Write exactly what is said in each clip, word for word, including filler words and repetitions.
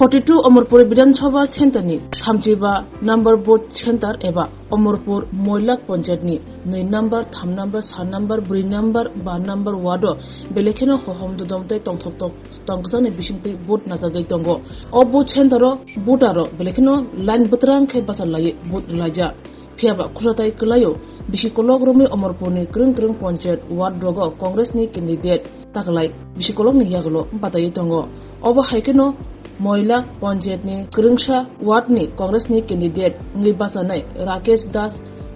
Forty two Omorpur Bidhan Sabha Center ni thamchiba number vote center eba Omorpur Moilak Panchayat ni nwi number, tham number, sa number, brwi number, ba number ward o belai kheno hohom dodom tei tongthok tok tongkjak ni bisingtwi vote najagwi tongo. O vote center o voter rok belai kheno line bwtrang khe bachar laiwi vote rwlaijak. Phiya ba khulatai kwlaio bisi kolok romwi Omorpur ni kwrwng kwrwng panchayat ward rogo Congress ni candidate taklai bisi kolok ni yagulo bataiwi tongo. Obo hai kheno Moila panchayat ni kwrwngsa ward ni Congress ni candidate wngwi bachanai Rakesh Das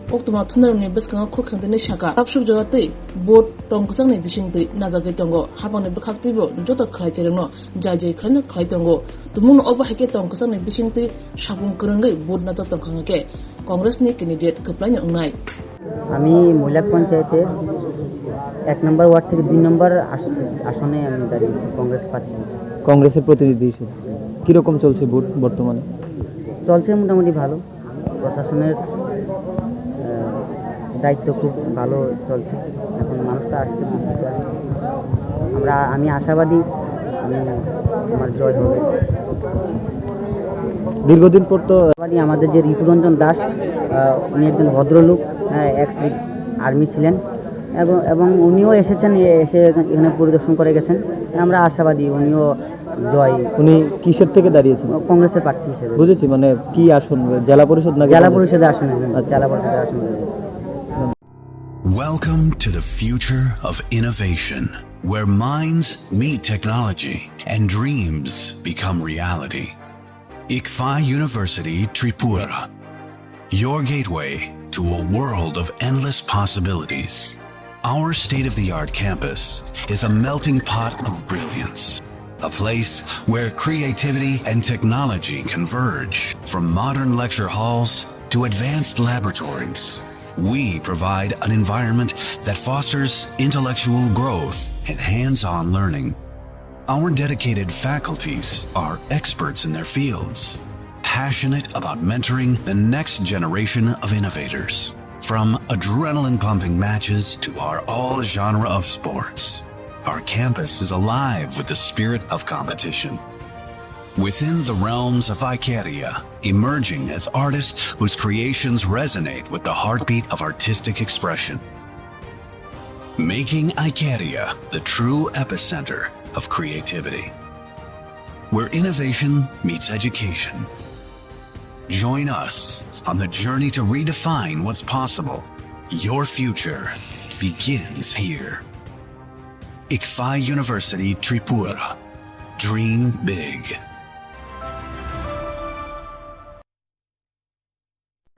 koktwma thumnairokni bwskango khuk khengtini saka, tapsuk jora twi vote tong kwchangni bisingtwi najagwi tongo. Hapangni bwkhaktwibo joto khlai tongnairokno jai jai khlaino khlai tongo. Tumungno obo hai khe tong kwchangni bisingtwi sapung kwrwngwi vote najak tongkha hwnkhe Congress ni candidate kwplaino wngnai. আমি মৈলাক পঞ্চায়েতের এক নম্বর ওয়ার্ড থেকে দুই নম্বর আস-, আসনে আমি দাঁড়িয়েছি কংগ্রেস প্রার্থী হিসেবে। কংগ্রেসের প্রতিনিধি হিসেবে কিরকম চলছে ভোট বর্তমানে? চলছে মোটামুটি ভালো। প্রশাসনের, আহ, দায়িত্ব খুব ভালো চলছে। এখন মানুষটা আসছে, বুঝতে পারছে। আমরা, আমি আশাবাদী, আমি, আমার জয় হবে। দীর্ঘদিন পর তো আশাবাদী। আমাদের যে ঋতুরঞ্জন দাস, আহ, উনি একজন ভদ্রলোক, আহ, এক্স আর্মি ছিলেন এবং, এবং উনিও এসেছেন, এ-, এসে এখানে পরিদর্শন করে গেছেন। আমরা আশাবাদী উনিও জয়। উনি কিসের থেকে দাঁড়িয়েছেন? কংগ্রেসের প্রার্থী হিসেবে। বুঝেছি, মানে কি আসন? জেলা পরিষদ নাকি জেলা পঞ্চায়েত? পরিষদের আসনে, হ্যাঁ, আচ্ছা। জেলা পরিষদের আসনে। Welcome to the future of innovation, where minds meet technology and dreams become reality. Ikfa University Tripura, your gateway to a world of endless possibilities. Our state-of-the-art campus is a melting pot of brilliance, a place where creativity and technology converge. From modern lecture halls to advanced laboratories, we provide an environment that fosters intellectual growth and hands-on learning. Our dedicated faculties are experts in their fields, passionate about mentoring the next generation of innovators. From adrenaline-pumping matches to our all-genre of sports, our campus is alive with the spirit of competition. Within the realms of Icaria, emerging as artists whose creations resonate with the heartbeat of artistic expression. Making Icaria the true epicenter of creativity, where innovation meets education. Join us on the journey to redefine what's possible. Your future begins here. Ikfa University Tripura. Dream big.